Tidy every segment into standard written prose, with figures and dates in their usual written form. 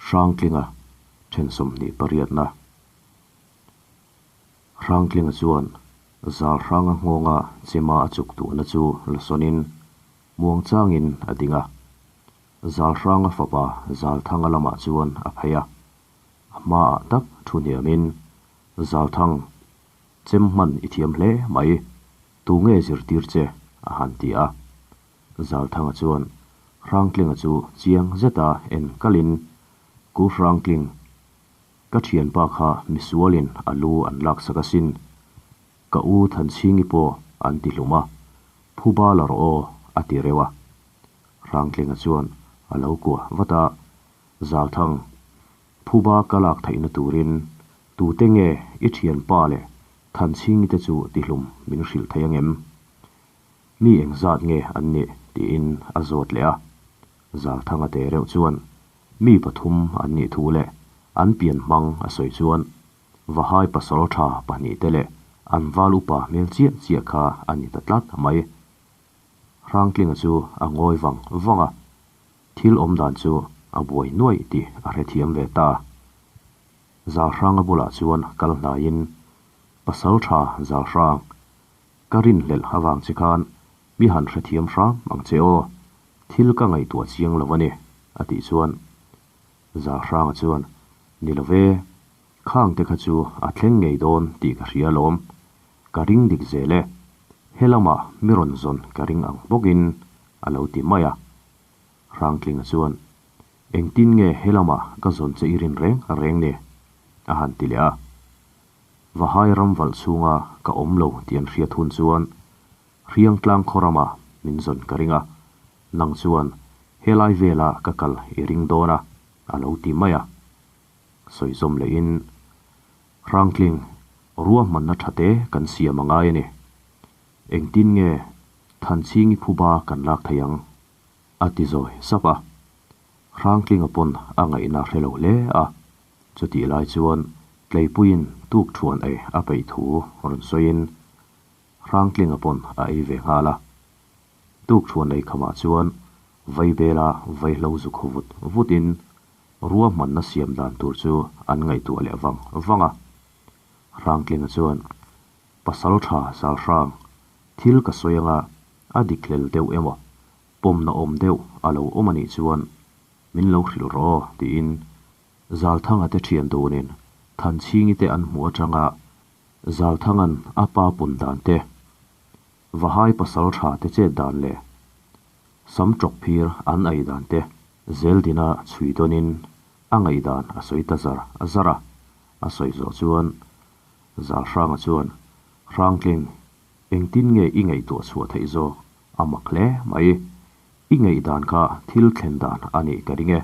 Hrangtlinga then 28na. Hrangtlinga chuan Zalhranga nghawnga chema a chuk tuhna chu la sawnin muangchangin a ding a. Zalhranga fapa Zalthanga lamah chuan a phei a, a hmaah tak thu hniamin, Zalthang, chem hman i thiam hle mai, tu nge zirtir che? a han ti a. Zalthanga chuan Hrangtlinga chu chiang zeta en kalin, Ku Hrangtling, ka thianpa kha misualin a lu an laksak asin, ka u Thanchhingi pawh an ti hlum a, phuba la rawh aw, a ti reuh a. Hrangtlinga chuan a lo kuah vat a, Zalthang, phuba ka lak theihna turin tute nge i thianpa leh Thanchhingi te chu tihlum min hrilh thei angem? Mi engzat nge an nih? tiin a zawt leh a. Zalthanga te reuh chuan mi pathum an nih thu leh an pian hmang a sawi chuan Vahai pasal tha pahnihte leh an val upa hmel chiah chiah kha a ni ta tlat mai. Hrangtlinga chu a ngawi vang vang a, thil awm dan chu a buai nuaih tih a hrethiam ve ta. Zalhranga bulah chuan kal hnaiin, Pasal tha Zalhrang, Ka rinhlelh avang che khan mi han hrethiam hram ang che aw, thil ka ngaihtuah chiang lo a ni, a tih chuan Zalhranga chuan, Ni lo ve, khang te kha chu a thleng ngei dawn tih ka hria alawm, ka ring dik zel e, he lamah mi rawn zawn ka ring ang bawkin a lo ti mai a. Hrangtlinga chuan, Engtin nge he lamah ka zawn che i rin reng reng ni? a han ti leh a. Vahai ram valh chhunga ka awm lo tih an hriat hun chuan Hriangtlang khaw rama min zawn ka ring a, nang chuan helai vela ka kal i ring dawn a, a lo ti mai a. Sawi zawm lehin, Hrangtling, ruahmanna tha te kan siam a ngai a ni. Engtin nge Thanchhingi phuba kan lak thei ang? a ti zawi sap a. Hrangtlinga pawn a ngaihna hre lo hle a. Chutih lai chuan Tleipuiin tuk thuan ei a peih thu rawn sawiin Hrangtlinga pawn a ei ve nghal a. Tuk thuan ei khamah chuan Vaibela vaihlo zu khaw vut vutin ruahmanna siam dan tur chu an ngaihtuah leh vang vang a. Hrangtlinga chuan, Pasal tha Zalhrang, thil ka sawi anga a dik hlel deuh emaw, pawmna awm deuh a lo awm a nih chuan min lo hrilh rawh aw tiin Zalthanga te thian dunin Thanchhingi te an hmuh atanga Zalthangan a pa pun dan te, Vahai pasal tha te chet dan leh Sam tawk phir an ei dan te Zeldina chhui dawnin a ngaihdan a sawi ta zar zar a, a sawi zawh chuan Zalhranga chuan Hrangtling engtin nge i ngaihtuah chhuah theih zawk a mak hle mai. I ngaihdan kha thil thlen dan a nih ka ring e.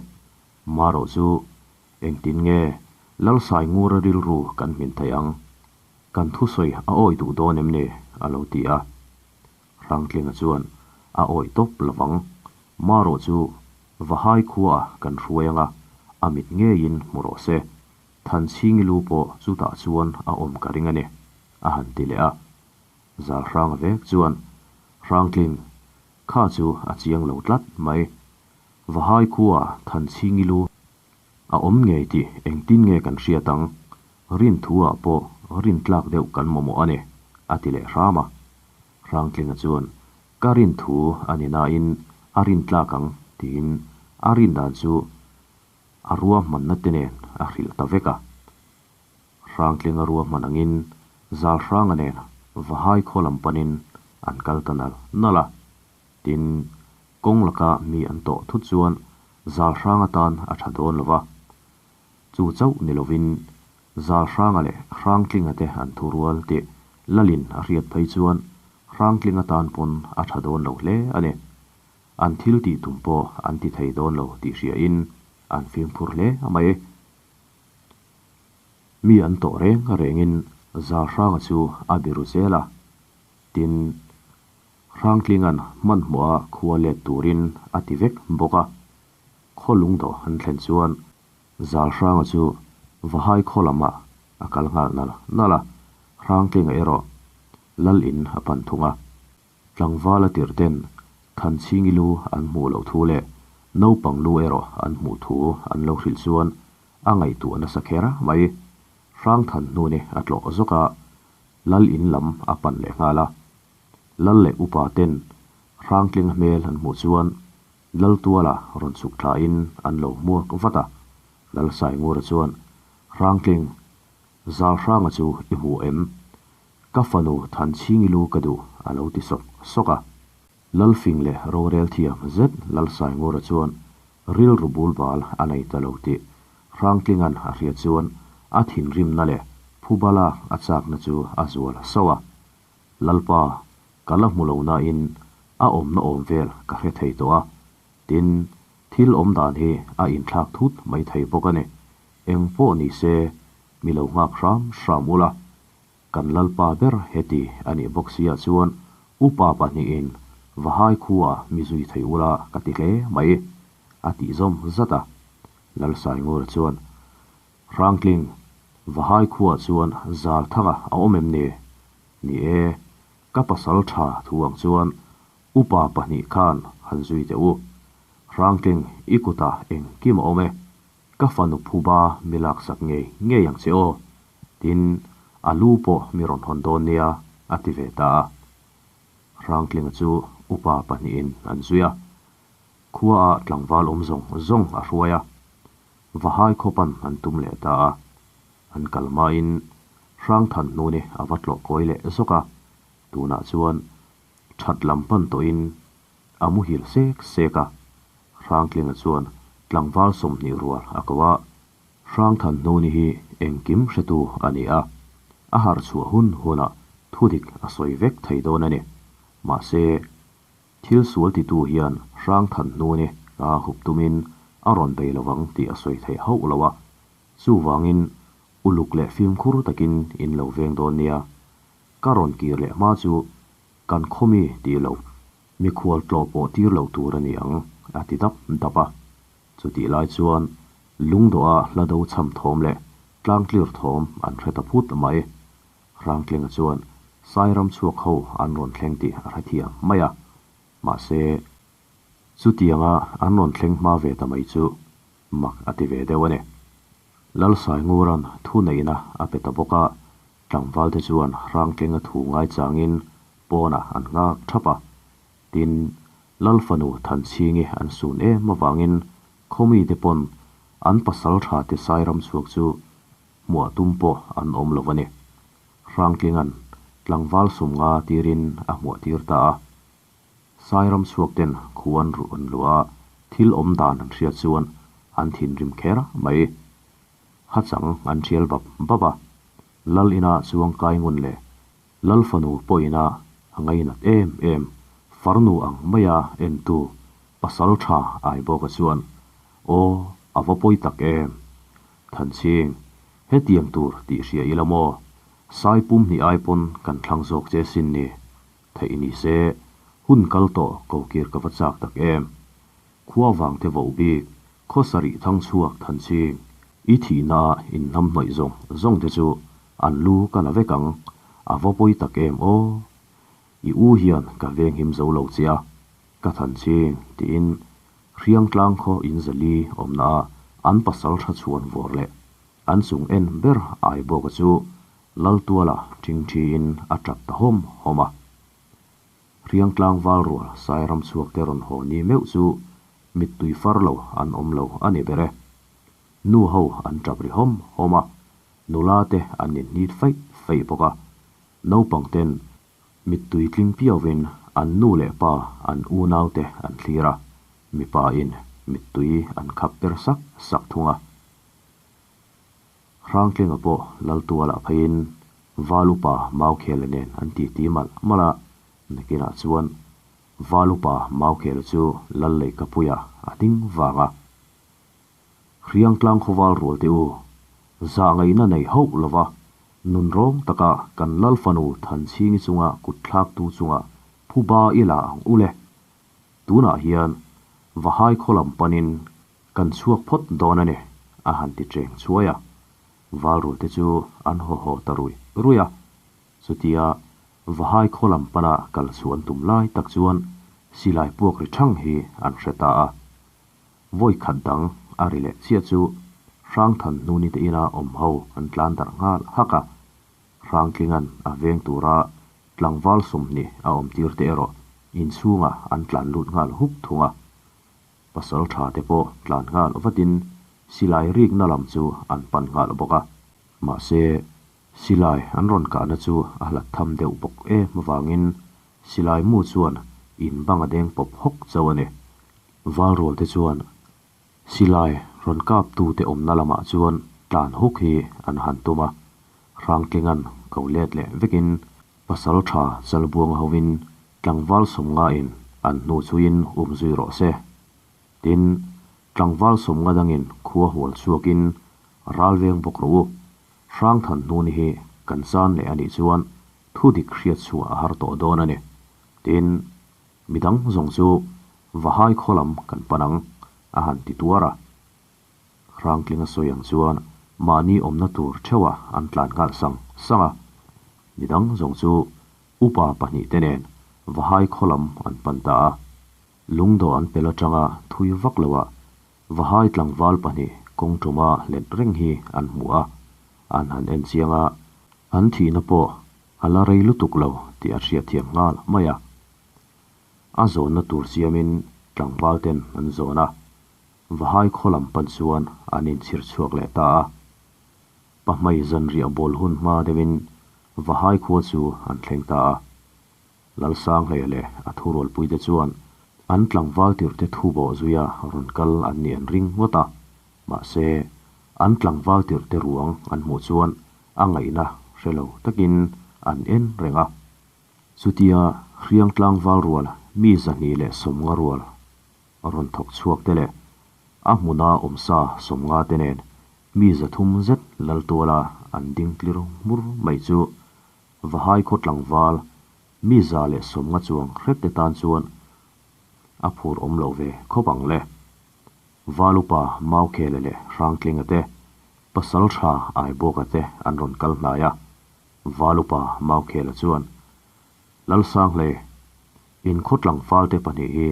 Marawh chu engtin nge Lalsai Ngura rilru kan hmin theih ang? Kan thusawi a awi duh dawn em ni? a lo ti a. Hrangtlinga chuan a awi tawp lovang. Marawh chu Vahai khuaah kan hruai anga a mit ngeiin hmu rawh se. Thanchhingi lu pawh chutah chuan a awm ka ring a ni, a han ti leh a. Zalhranga vek chuan Hrangtling Kha chu a chiang lo tlat mai. Vahai khua Thanchhingi lu a awm ngei tih engtin nge kan hriat ang? Rin thu ah pawh rin tlak deuh kan mamawh a ni, a ti leh hram a. Hrangtlinga chuan, Ka rin thu a ni nain a rin tlak ang, tiin a rin dan chu a ruahmanna te nen a hrilh ta vek a. Hrangtlinga ruahman angin Zalhranga nen Vahai khaw lam panin an kal ta nal nal a. Tin, kawng laka mi an tawh thut chuan Zalhranga tan a tha dawn lo va. Chu chauh ni lovin Zalhranga leh Hrangtlinga te an thu rual tih Lalin a hriat phei chuan Hrangtlinga tan pawn a tha dawn lo hle a ni. An thil tih tum pawh an ti thei dawn lo tih hriain an fimkhur hle mai. Mi an tawh reng rengin Zalhranga chu a biru zel a, tin, Hrangtlinga'n hmanhmawha khua let turin a ti vek bawk a. Khaw lungdawh an thlen chuan Zalhranga chu Vahai khaw lamah a kal nghal nal nal a, Hrangtlinga erawh Lal in a pan thung a. Tlangval a tirh ten Thanchhingi lu an hmuh loh thu leh Naupang lu erawh an hmuh thu an lo hrilh chuan a ngaihtuah nasa kher mai. Hrangthanhnuni a tlawh zawk a, Lal in lam a pan leh nghal a. Lal leh upa ten Hrangtling hmel an hmuh chuan Lal tuala rawn chhuk thlain an lo hmuak vat a. Lal Saingura chuan, Hrangtling, Zalhranga chu i hmu em? Ka fanu Thanchhingi lu ka duh a lo ti sawk sawk a. Lalfing leh rorel thiam zet Lalsaingura chuan rilru bul bal a nei ta lo tih Hrangtlinga'n a hria chuan a thinrimna leh phubala a chakna chu a zual sauh a. Lalpa, ka la hmu lo nain a awmna awm vel ka hre thei tawh a, tin, thil awm dan hi a inthlak thut mai thei bawk a ni. Eng pawh ni se, mi lo nghak hram hram ula, Kan Lalpa ber heti a nih bawk sia chuan upa pahnihin Vahai khua mi zui thei ula ka ti hle mai, a tih zawm zat a. Lalsaingur chuan, Hrangtling, Vahai khuaah chuan Zalthanga a awm em ni? Ni e, ka pasal tha thu ang chuan upa pahnih khan han zui teh u. Hrangtling, i kutah engkim a awm e. Ka fanu phuba mi laksak ngei ngei ang che aw, tin, a lu pawh mi rawn hawn dawn nia, a ti ve ta a. Hrangtlinga chu upa pahnihin an zui a, khuaah tlangval awm zawng zawng a hruai a, Vahai khawpan an tum leh ta a. An kal hmain Hrangthanhnuni a va tlawh kawi leh zawk a, tunah chuan that lam pan tawhin a muhil sek sek a. Hrangtlinga chuan tlangval 20 rual a ko a, Hrangthanhnuni hi engkim hretu a ni a, a harh chhuah hun hunah thudik a sawi vek thei dawn a ni. Mahse, thil sual titu hian Hrangthanhnuni ka hup tumin a rawn bei lovang tih a sawi theih hauh lo a, chuvangin uluk leh fimkhur takin in lo veng dawn nia. Ka rawn kir leh hma chu kan khawmi tih loh Mikhual tlawh pawh tir loh tur a ni ang, a ti dap dap a. Chutih lai chuan lungdawha hla do chham thawm leh tlangtlir thawm an hre ta phut mai. Hrangtlinga chuan Sairam chhuak ho an rawn thleng tih a hre thiam mai a. Mahse, chutianga an rawn thleng hma ve ta mai chu mak a ti ve deuh a ni. Lalsaingura'n thu neihna a pe ta bawk a, tlangvalte chuan Hrangtlinga thu ngaichangin pawnah an nghak thap a, tin, Lal fanu Thanchhingi an sun em avangin khawmite pawn an pasal tha te Sairam chhuak chu hmuah tum pawh an awm lo a ni. Hrangtlinga'n tlangval 50 tirin a hmuah tir ta a. Sairam chhuak ten khu an ruh an luah a, thil awm dan an hriat chuan an thinrim kher mai. Hachang an thial bap bap a, Lal ina chuang kai ngun leh Lal fanu pawhina a ngainat em em, farnu ang maia entu pasal tha Aibawka chuan, Aw, a va pawi tak em! Thanchhing, hetiang tur tih hria ila maw? Sai pum hnih ai pawn kan thlang zawk che sin ni. Theih ni se, hun kal tawh ko kir ka va chak tak em! Khua vang te voh bik, khaw sarih thang chhuak Thanchhing, i thihna a inhnam hnawih zawng zawng te chu an lu ka la vek ang, a va pawi tak em aw! I u hian ka venghim zo lo che a, ka Thanchhing tiin Hriangtlang khaw in zali awmna a an pasal tha chhuan vawr leh an chung en ber Aibawka chu Laltuala ṭingṭhiin a ṭap ta hawm hawm a. Hriangtlang val rual Sairam chhuak te rawn haw ni meuh chu mittui far lo an awm lo a ni ber e. Nu ho an ṭap ri hawm hawm a, nula te an inhnit feih feih bawk a. Naupang ten mittui tling piauvin an nu leh pa an unau te an thlir a, mipa in mittui an khap per sak sak thung a. Hrangtlinga pawh Laltualah pheiin Val upa Maukhela nen an titi malh malh a, nakinah chuan Val upa Maukhela chu Lal Leikapuia a ding vang a. Hriangtlang khawval rual teh u, zah ngaihna nei hauh lova nun rawng taka kan Lal fanu Thanchhingi chunga kut thlaktu chunga phuba i la ang u le. Tunah hian Vahai khaw lam panin Kan chhuak phawt dawn a ni, a han ti cheng chhuai a. Valrulte chu an haw haw ta ruih ruih a. Chutia Vahai khaw lam pana kal chhuah an tum lai tak chuan silai puak ri thang hi an hre ta a. Vawi khat dang a ri leh chiah chu Hrangthanhnuni te ina awm ho an tlan darh nghal hak a. Hrangtlinga'n a veng tura tlangval 20 a awm tir te erawh inchhungah an tlan lut nghal huk thung a. Pasaltha te pawh tlan nghal vatin silai rikna lam chu an pan nghal bawk a. Mahse, silai an rawn kahna chu a hlat tham deuh bawk em avangin silai mu chuan in bang a deng pawp hawk chauh a ni. Valrual te chuan silai rawn kap tute awmna lamah chuan tlan huk hi an han tum a, Hrangtlinga'n ko let leh vekin Pasaltha Chalbuanga hovin tlangval 50 in an hnu chhuiin um zui rawh se. Tin, tlangval 50 dangin khua hual chhuakin ral veng bawk rawh u. Hrangthan hnuni hi kan chan leh a nih chuan thu dik hriat chhuah a har tawh dawn a ni. Tin, midang zawng chu Vahai khaw lam kan pan ang, a han ti tuar a. Hrangtlinga sawi ang chuan mahni awmna tur theuhah an tlan nghal sang sang a. Midang zawng chu upa pahnihte nen Vahai khaw lam an pan ta a. Lungdawh an pel atanga thui vak loah Vahai tlangval pahnih kawng tuma let reng hi an hmu a, an han en chiang a, an thihna pawh a la rei lutuk lo tih a hriatthiam nghal mai a. A zawnna tur siamin tlangval ten an zawn a, Vahai khaw lam pan chuan an inchhir chhuak leh ta a. Pahmai zanriah bawl hun hma deuhin Vahai khua chu an thleng ta a. Lalsanghleia leh a thurualpuite chuan an tlangval tirhte thu bawh zuia rawn kal an nih an ring ngawt a, mahse, an tlangval tirhte ruang an hmuh chuan a ngaihna hre lo takin an en reng a. Chutia hriang tlangval rual mi 250 rual rawn thawk chhuak te leh a hmuna awmsa 50 te nen mi 300 zet Laltuala an ding tlir hmur mai chu Vahai khaw tlangval mi 150 chuang hret te tan chuan a phur awm lo ve khawp ang le. Valupa Maukhele leh Hrangtlinga te, Pasaltha Aibawka te an rawn kal hnai a. Valupa Maukhela chuan, Lalsanghle, in khaw tlangval te pahnih hi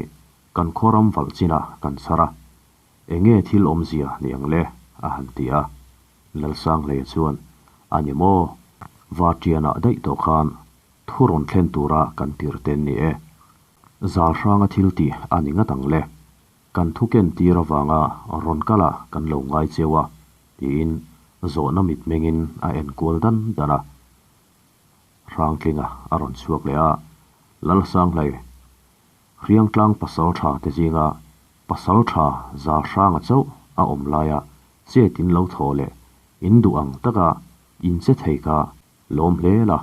kan khaw ram valh chinah kan chhar a, enge thil awmzia ni ang le? a han ti a. Lalsanghleia chuan, A ni maw? Varṭianah daih tawh khan thu rawn thlen tura kan tir te an ni e. Zal hranga thil tih a ni ngat ang le. Kan thu ken tir avanga rawn kalah kan lo ngai cheu a, tiin zawhna mitmengin a en kual dan dan a. Hrangtlinga a rawn chhuak leh a, Lalsanghlei, Hriangtlang pasalṭha te zinga pasalṭha zal hranga chauh a awm laia chet in lo thaw leh in duh ang taka in che thei kha lawm hle la,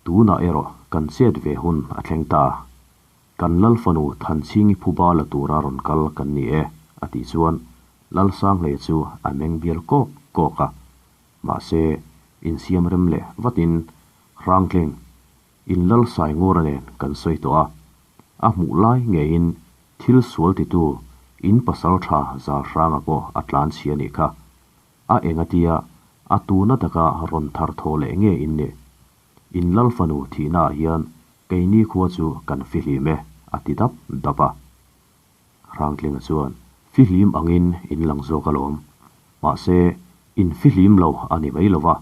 tunah erawh kan chet ve hun a thleng ta. Kan Lal fanu Thanchhingi phuba la tura rawn kal kan ni e, a tih chuan Lalsanghleia chu a meng bial kawk kawk a. Mahse, insiam rem leh vatin Hrangtling, in Lal Saingura nen kan sawi tawh a, a hmuh lai ngeiin thil sual titu in pasal tha zal hranga pawh a tlan chhia nih kha. A engatia a tuna taka rawn thar thaw leh nge in nih? In Lal fanu thihnaah hian keini khua chu kan fihlim e, a ti dap dap a. Hrangtlinga chuan, Fihlim angin in lang zawk alawm. Mahse, in fihlim lo a ni mai lova,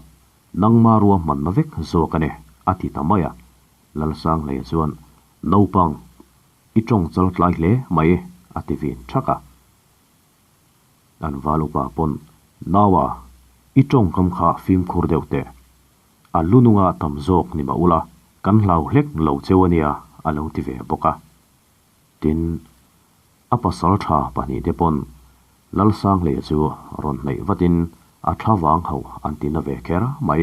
nangma ruahmanna vek zawk a ni, a ti ta mai a. Lalsanghleia chuan, Naupang, i tawng chal tlai hle mai, a ti vin thak a. An val upa pawn, Naua, i tawngkam kha fimkhur deuh teh. A lu nunga tam zawk ni mah ula, kan hlau hlek lo cheu a nia, a lo ti ve bawk a. Tin, a pasal tha pahnihte pawn Lalsanghleia chu rawn hnaih vatin a thla vang hauh an ti na ve kher mai.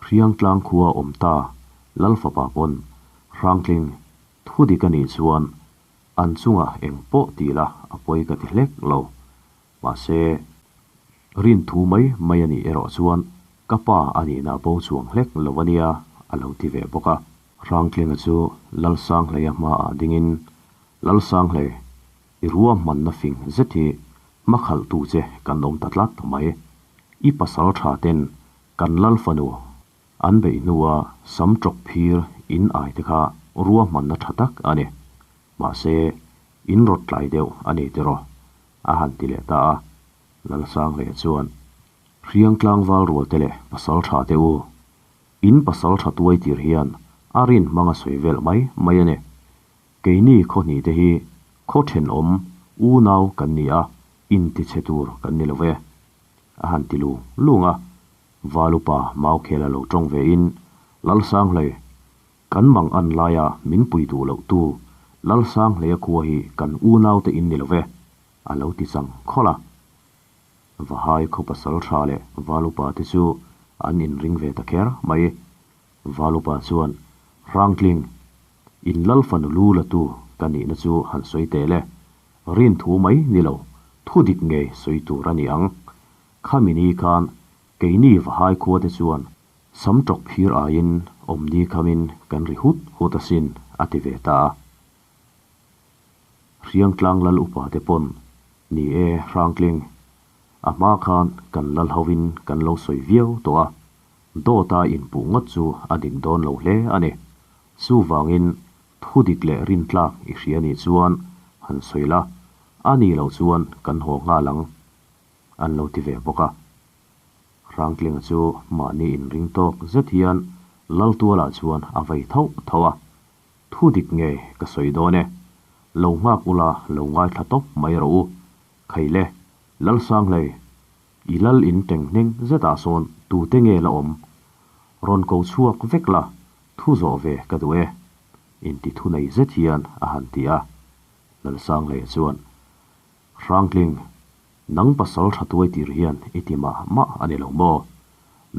Hriangtlang khua awm ta Lalfapa pawn Hrangtling thu dik a nih chuan an chungah eng pawh ti la a pawi ka ti hlek lo. Mahse, rin thu mai mai a nih erawh chuan ka pa a nihna bo chuang hlek lo a nia a lo ti ve bawk a. Hrangtlinga chu Lalsanghleia hmaah dingin, Lalsanghlei, i ruahmanna fing zet hi hmakhalhtu che kan awm ta tlat mai. I pasal tha ten kan Lal fanu an beih hnua sam tawk phir in ai te kha ruahmanna tha tak a ni. Mahse, in rawt tlai deuh a ni tiraw. a han ti leh ta a. Lalsanghleia chuan, Hriang tlangval rual te leh pasal tha te u, in pasal tha tuai tir hian a rin hmang a sawi vel mai mai a ni. Keini khaw hnih te hi khaw thenawm unau kan ni a, intichhe tur kan ni lo ve, a han ti lung lung a. Valupa Maukhela lo tawng ve in, Lalsanghlei, kan mang an laia min pui duh loh tu Lalsanghleia khua hi kan unaute in ni lo ve, a lo ti chang khawlh a. Vahai khaw pasal tha leh Valupa te chu an inring ve ta kher mai. Valupa chuan, Hrangtling, in lal fanu lu la tu ka nihna chu han sawi teh le, rin thu mai ni lo, thu dik ngei sawi tur a ni ang. Khami ni khan keini Vahai khua te chuan sam tawk phir aiin awmni khamin kan ri hut hut asin, a ti ve ta a. Hriangtlang lal upa te pawn, Ni e, Hrangtling, a hma khan kan lal hovin kan lo sawi viau tawh a, dawta inpuh ngawt chu a dik dawn lo hle a ni. Chuvangin thu dik leh rintlak i hria nih chuan han sawi la, a ni loh chuan kan haw nghal ang, an lo ti ve bawk a. Hrangtlinga chu mahni inring tawk zet hian Laltualah chuan a vei thauh thauh a. Thu dik nge ka sawi dawn e. Lo nghak ula lo ngaithla tawp mai rawh u. Khaile, Lalsanghlei, i lal in teng hneng zetah sawn tute nge la awm? Rawn ko chhuak vek la, thu zawh ve ka duh e. Inti thu nei zet hian a han ti a. Lalsanghleia chuan, Hrangtling, nang pasal tha tuai tir hian i ti mah mah a ni lo maw?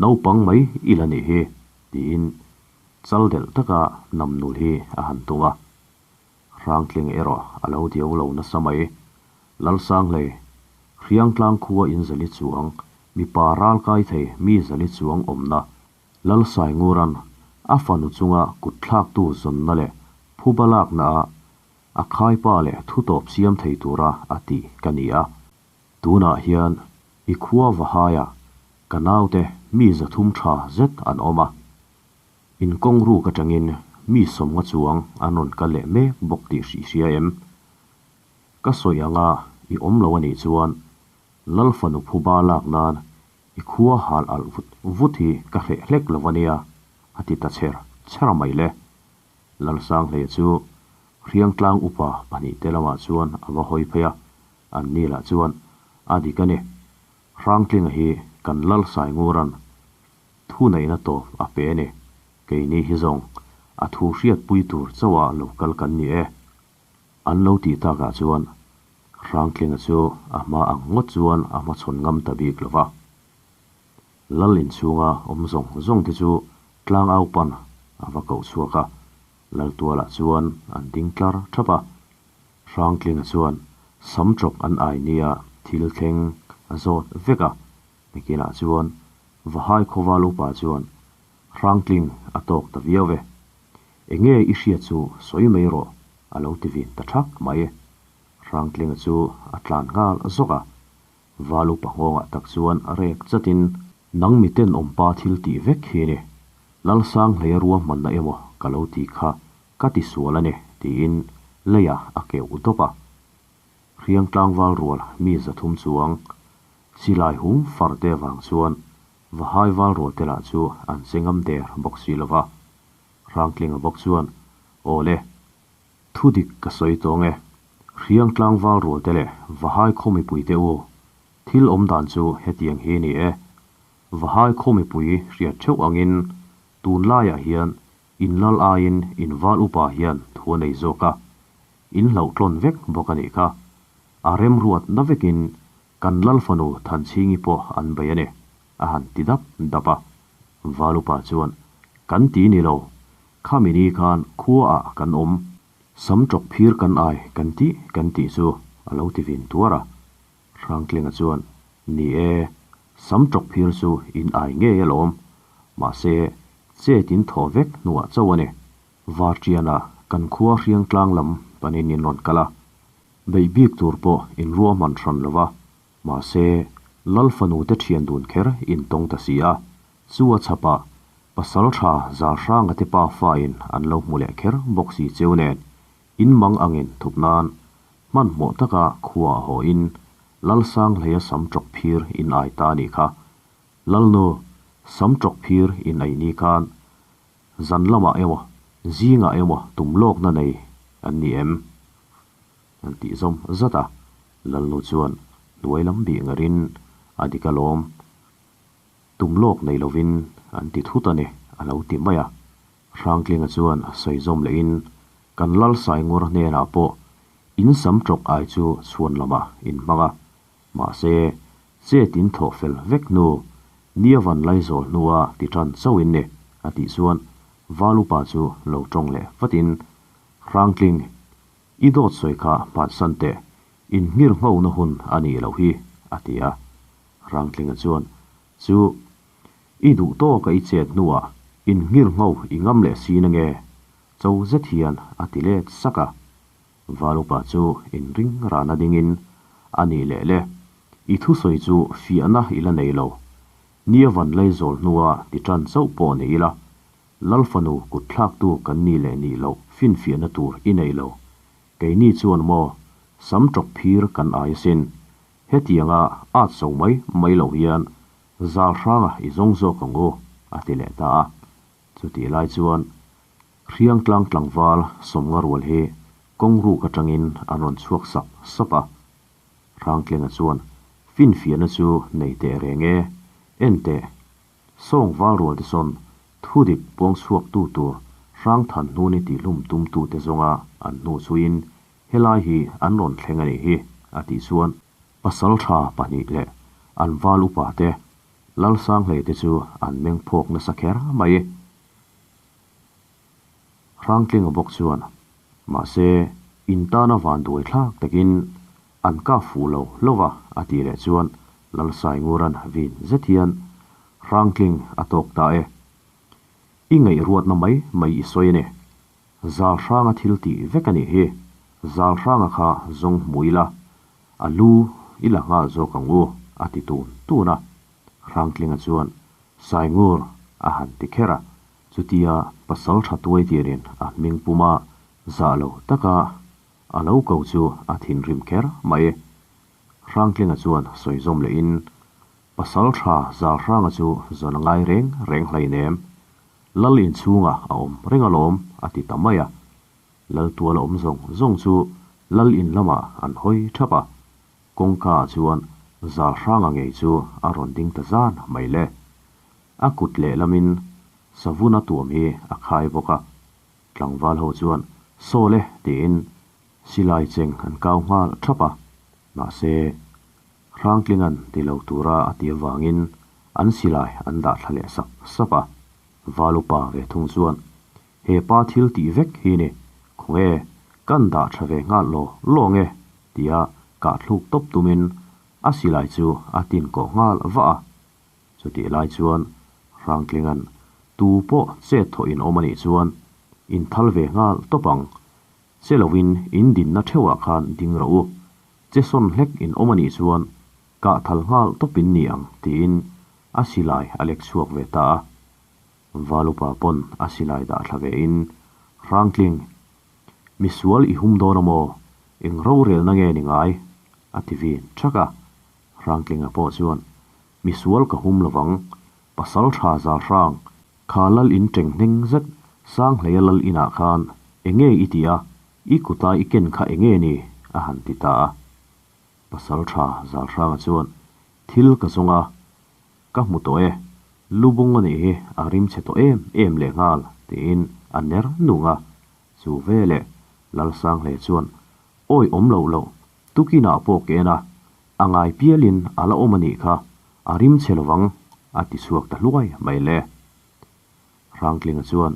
Naupang mai i la nih hi, tiin Chal delh taka nam nul hi a han tum a, Hrangtling erawh a lo diau lo nasa mai. Lalsanghlei, Hriangtlang khua in zali chuang, mipa ral kai thei mi zali chuang awmna, Lalsainguran a fanu chunga kut thlaktu zawnna leh phuba lakna a a khaipa leh thutawp siam thei tura a tih ka ni a. Tunah hian i khua Vahaia ka naute mi 300 tha zet an awm a. In kawng ruk atangin mi 50 chuang an rawn kal leh mek bawk tih hrih hria em? Ka sawi anga i awm lo anih chuan Lal fanu phuba lak nan i khua hal alh vut vut hi ka hreh hlek lo ania, a ti ta chher chher mai le. Lalsanghleia chu Hriangtlang upa pahnihte lamah chuan a va hawi phei a, an ni lah chuan a dik a ni. Hrangtlinga hi kan Lal Sainguran Thu neihna tawp a pe a ni. Keini hi zawng a thu hriatpui tur chauha lo kal kan ni e. An lo tih takah chuan Hrangtlinga chu a hma ang ngawt chuan a hmachhawn ngam ta bik lo va. Lal inchhunga awm zawng zawng te chu tlang au pan a va koh chhuak a, Laltualah chuan an ding tlar thap a. Hrangtlinga chuan sam chawk an ai nia thil thleng a zawt vek a. Nikinah chuan Vahai khawval upa chuan Hrangtling a tawk ta viau e. Enge i hriat chu sawi mai rawh a lo ti vin ta thak mai. Hrangtlinga chu a tlan nghal zawk a. Val upa nghawngah tak chuan a rek chatin nang miten awmpa thil tih vek hi ni. Lalsanghleia ruahmanna emaw ka lo ti kha ka ti sual a ni tiin leiah a keuh dawp a. Hriang tlangval rual mi 300 chuang Silai hung far te avang chuan Vahai val rual te lah chu an che ngam der bawk si lo va. Hrangtlinga bawk chuan, Aw le, thu dik ka sawi tawng e. Hriang tlangval rual te leh Vahai khaw mipui te u, thil awm dan chu hetiang hi ni e. Vahai khaw mipui hriat theuh angin tunlaiah hian in lal aiin in val upa hian thu a nei zawk a, in hlauhtlawn vek bawk a nih kha. A remruat na vekin Kan lal fanu Thanchhingi pawh an bei a ni, a han ti dap dap a. Valupa chuan, Kan ti ni lo, khami ni khan khuaah kan awm, sam tawk phir kan ai kan tih kan tih chu a lo ti vin tuar a. Hrangtlinga chuan, Ni e, sam tawk phir chu in ai ngei alawm, mahse chet in thaw vek hnuah chauh a ni. Varṭianah kan khua Hriangtlang lam panin in rawn kal a, Beih bik tur pawh in ruahman hran lo va, mahse, Lal fanu te thian dun kher in tawng ta si a, chu a chhapah pasal tha zal hranga te pa fa in an lo hmu leh kher bawk si cheu nen, in mang angin thup nan hmanhmawh taka khua a haw in Lalsanghleia sam ṭawk phir in ai ta a nih kha. Lalnu, sam ṭawk phir in ai ni khan zan lamah emaw, zingah emaw tum lawkna nei an ni em? An tih zawm zat a, Lalnu chuan hnuai lam bih ngarin a dik alawm. Tum lawk nei lovin an ti thut a ni, a lo ti mai a. Hrangtlinga chuan sawi zawm lehin, Kan lal Saingura hnenah pawh in sam ṭawk ai chu chhuan lamah in hmang a, mahse, chet in thawh fel vek hnu, nia van laizawl hnua ti ṭan chauh in ni, a tih chuan Valupa chu lo ṭawng leh vatin, Hrangtling, i dawt sawi kha hmansan teh, in nghirngho na hun a nih loh hi, a ti a. Rangtlinga chuan, Chu, i duh tawka i chet hnuah in nghirngho i ngam leh si na nge? Cho zet hian a ti let sak a. Valupa chu inring rana dingin, A nih leh le, i thusawi chu fiahna i la nei lo. Nia van laizawl hnua ti tan chauh pawh ni ila, Lal fanu kut thlaktu kan ni leh nih loh finfiahna tur i nei lo. Keini chuan maw, sam ṭawk phir kan ai asin. Hetianga at so mai mai loh hian zal hranga i zawng zawk ang u, a ti leh ta a. Chutih lai chuan Hriangtlang tlangval sawmnga rual hi kawng ruk atangin an rawn chhuak sap sap a. Hrangtlenga chuan finfiahna chu nei teh reng e, en teh, sawng val rual te sawn thudik puang chhuak tu tur Hrangthan hnuni tihlum tum tute zawnga an hnu chhuiin Helai hi an rawn thleng a nih hi, a tih chuan pasaltha pahnih leh an val upa te, Lalsanghlei te chu an meng phawk nasa kher mai. Hrangtlinga bawk chuan, Mahse, in tana van duai thlak takin an kap fuh lo hlauh a, a tih leh chuan Lalsainguran vin zet hian, Hrangtling a tawk ta e. I ngaihruatna mai mai i sawi a ni. Zal hranga thil tih vek a nih hi. Zal hranga kha zawng hmu ila, a lu i la nghal zawk ang u, a ti tun tun a. Hrangtlinga chuan, Saingur, a han ti kher a. Chutia pasal tha tuai tirin a hming puma zah lo taka a lo ko chu a thinrim kher mai. Hrangtlinga chuan sawi zawm lehin, Pasal tha Zal hranga chu zawn a ngai reng reng hleinem. Lal inchhungah a awm reng alawm, a ti ta mai a. Lal tual a awm zawng zawng chu Lal in lamah an hawi thap a. Kawngka ah chuan zal hranga ngei chu a rawn ding ta zan mai le. A kut lehlamin savun a tuam hi a khai bawk a. Tlangval ho chuan Saw le tiin silai cheng an kau nghal thap a. Mahse, Hrangtlinga'n ti lo tura a ti avangin an silai an dah thla leh sap sap a. Valupa ve thung chuan, He pa thil tih vek hi ni, khawnge kan dah tha ve nghal law law nge? tia kah thluk tawp tumin a silai chu a tin kawh nghal vah a. Chutih lai chuan Hrangtlinga'n tu pawh chet thawh in awm a nih chuan in thal ve nghal tawp ang, che lovin in dinna theuhah khan ding rawh u, che sawn hlek in awm a nih chuan kah thal nghal tawp in ni ang tiin a silai a lek chhuak ve ta a. Valupa pawn a silai dah thla ve in, Hrangtling, misual i hum dawn a maw? Eng rorelna nge ni ngai? a ti vin thak a. Hrangtlinga pawh chuan, Misual ka hum lovang, pasal tha zal hrang, kha lal in teng hneng zet Sanghleia lal inah khan enge i ti a, i kuta i ken kha enge ni? a han ti ta a. Pasal tha zal hranga chuan, Thil ka zawng a, ka hmu tawh e, lubung a nih hi a rim chhe tawh em em lehnghal, tiin a ner nung a. Chu veleh Lalsanghlei chuan, Awi awm loh loh, tukinah pawh ka en a, a ngai pialin a la awm a nih kha, a rim chhe lovang, a ti chhuak ta hluai mai le. Hrangtlinga chuan,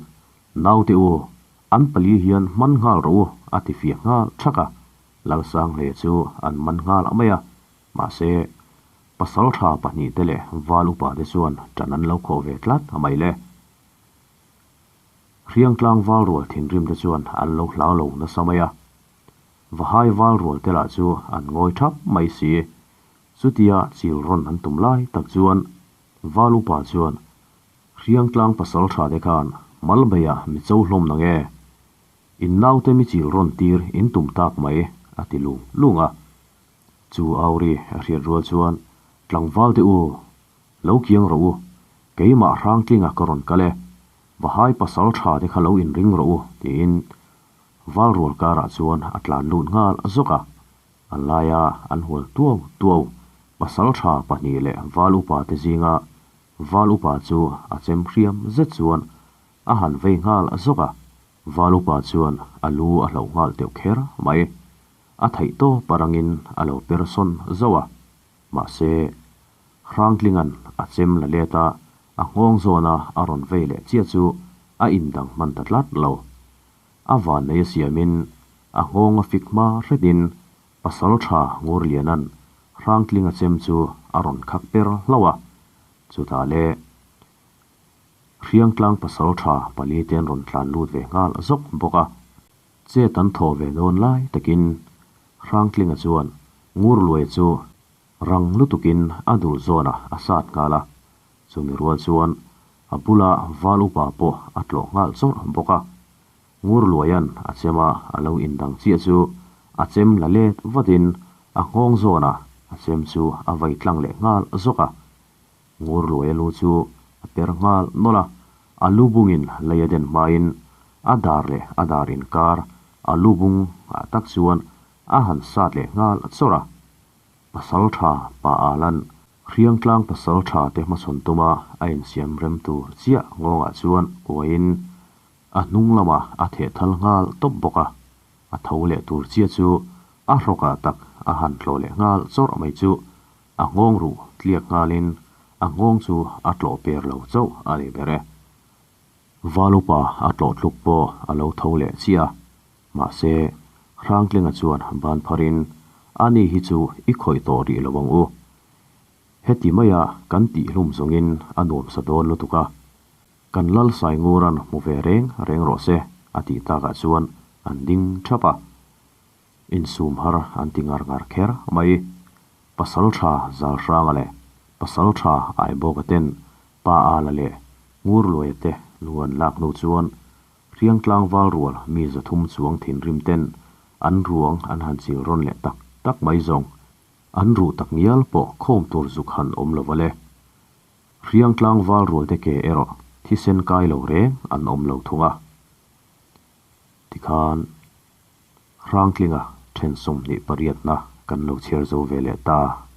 Naute u, an pali hian hman nghal rawh u, a ti fiah nghal thak a. Lalsanghlei chu an man nghal mai a, mahse, pasaltha pahnihte leh val upate chuan ṭan an lo khawh ve tlat mai le. Hriangtlang val rual thinrim te chuan an lo hlau lo nasa mai a. Vahai val rual te lah chu an ngawi thap mai si. Chutia chil rawn an tum lai tak chuan val upa chuan Hriangtlang pasal tha te khan Malbeiah mi cho hlawm na nge? In naute mi chil rawn tir in tum tak mai a ti lung lung a. Chu auri a hriat rual chuan, Tlangval te u, lo kiang rawh u, keimah Hrangtlinga ka rawn kal e, Vahai pasal tha te kha lo inring rawh u, tiin Valrual karah chuan a tlan lut nghal zawk a. A laia an hual tuau tuau pasal tha pahnih leh Val upa te zinga Val upa chu a chem hriam zet chuan a han vei nghal zawk a. Val upa chuan a lu a hloh nghal teuh kher mai. A theih tawp a rangin a lo per sawn zauh a. Mahse, Hrangtlinga'n a chem la let a, a nghawng zawna a rawn vei leh chiah chu a indang hman ta tlat lo. A vannei a siamin a nghawng a fik hma hretin pasal tha Ngurliana'n Hrangtlinga chem chu a rawn khak per hlauh a. Chutah le Hriangtlang pasal tha pali te an rawn tlan lut ve nghal zawk bawk a. Chet an thaw ve dawn lai takin Hrangtlinga chuan Ngurluaia chu rang lutukin a dul zawnah a sat nghal a, chumi rual chuan a bula val upa pawh a tlawh nghal chawrh bawk a. Ngurluaia'n a chema a lo indang chiah chu a chem la let vatin a nghawng zawnah a chem chu a vai tlang leh nghal zawk a. Ngurluaia lu chu a per nghal nawlh a, a lu bungin lei a den hmain a dar leh a dar inkar a lu bung ah tak chuan a han sat leh nghal chawrh a. Pasal tha pa Alan Hriangtlang pasal tha te hmachhawn tuma a insiam rem tur chiah ngawngah chuan kuaiin a hnung lamah a theh thal nghal tawp bawk a, a tho leh tur chiah chu a hrawkah tak a han tlawh leh nghal chawrh mai chu A nghawng ruh tliak nghalin a nghawng chu a tlawh per lo chauh a ni ber e. Valupa a tlawh tluk pawh a lo tho leh chiah a, mahse Hrangtlinga chuan ban pharin, Ani hi chu i khawih tawh rih lo ang u. Heti maia kan tihhlum zawngin a nuamsa dawn lutuk a, kan lal Saingura'n hmu ve reng reng rawh se, a tih takah chuan an ding thap a. Insum har an ti ngar ngar kher mai. Pasal tha Zalhranga leh Pasal tha Aibawka ten Pa Ala leh Ngurluaia te lu an lak hnu chuan Hriangtlang Valrual mi 300 chuang thinrim ten an ruang an han chil rawn leh tak tak mai zawng. An ruh tak ngial pawh khawm tur zuk han awm lo vale. Hriangtlang Valrual te ke erawh thisen kai lo reng an awm lo thung a. Tikhan. Hrangtlinga then 28 na kan lo chhiar zo ve leh ta.